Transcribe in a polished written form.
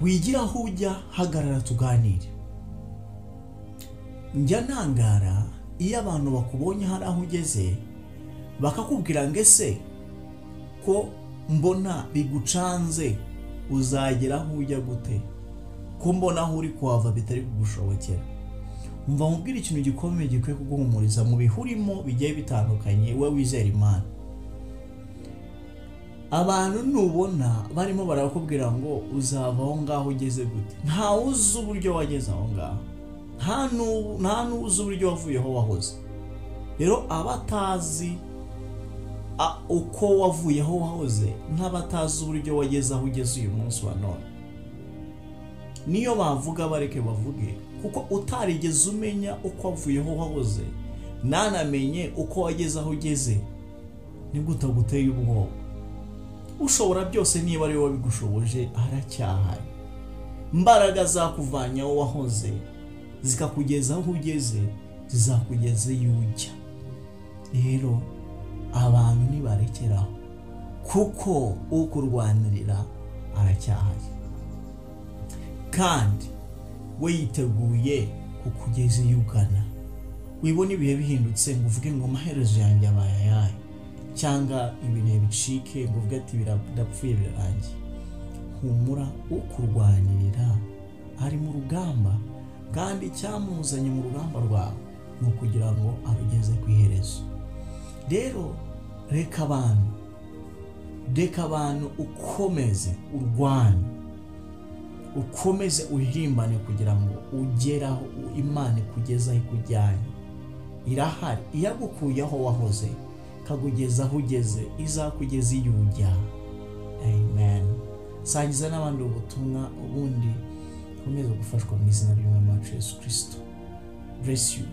Wigira aho ujya, hagarara tuganire. Njya ntangara iyo abantu bakubonye hari aho ugeze bakakubwira ngo ese ko mbona bigucanze, uzagera aho ujya gute, ko mbona aho uri kuhava bitari kugushobokera? Umva nkubwire ikintu gikomeye gikwiye kuguhumuriza mu bihe urimo bigiye bitandukanye, wowe wizera Imana. Abantu nubona barimo barakubwira ngo uzava aho ngaho ugeze gute, ntawe uzi uburyo wageze aho ngaho, nta n'uzi uburyo wavuyeho wahoze. Rero abatazi uko wavuyeho wahoze n'abatazi uburyo wageze aho ugeze uyu munsi wa none, niyo bavuga bareke bavuge, kuko utarigeze umenya uko wavuyeho wahoze, ntanamenye uko wageze aho ugeze, nibwo utaguteye ubwoba. Ushobora byose niba ari wowe wabigushoboje aracyahari. Imbaraga zakuvanye aho wahoze zikakugeza aho ugeze, zizakugeza iyo ujya. Rero abantu ntibarekeraho, kuko ukurwanirira aracyahari, kandi we yiteguye kukugeza iyo ugana. Wibona ibihe bihindutse ngo uvuge ngo amaherezo yanjye abaye ayahe, cyangwa ibintu bicike ngo uvuge ati birapfuye birarangiye. Humura, ukurwanirira ari mu rugamba, kandi icyamuzanye mu rugamba rwawe ni ukugira ngo arugeze ku iherezo. Rero reka abantu ukomeze urwane, ukomeze uhirimbane kugira ngo ugere aho Imana ikugezaho ikujyanye. Irahari, iyagukuye aho wahoze ikakugeza aho ugeze, izakugeza iyo ujya. Amen. Sangiza n'abandi ubutumwa, ubundi ukomeze gufashwa mu izina ry'Umwami wacu Yesu Kristo. Bless you.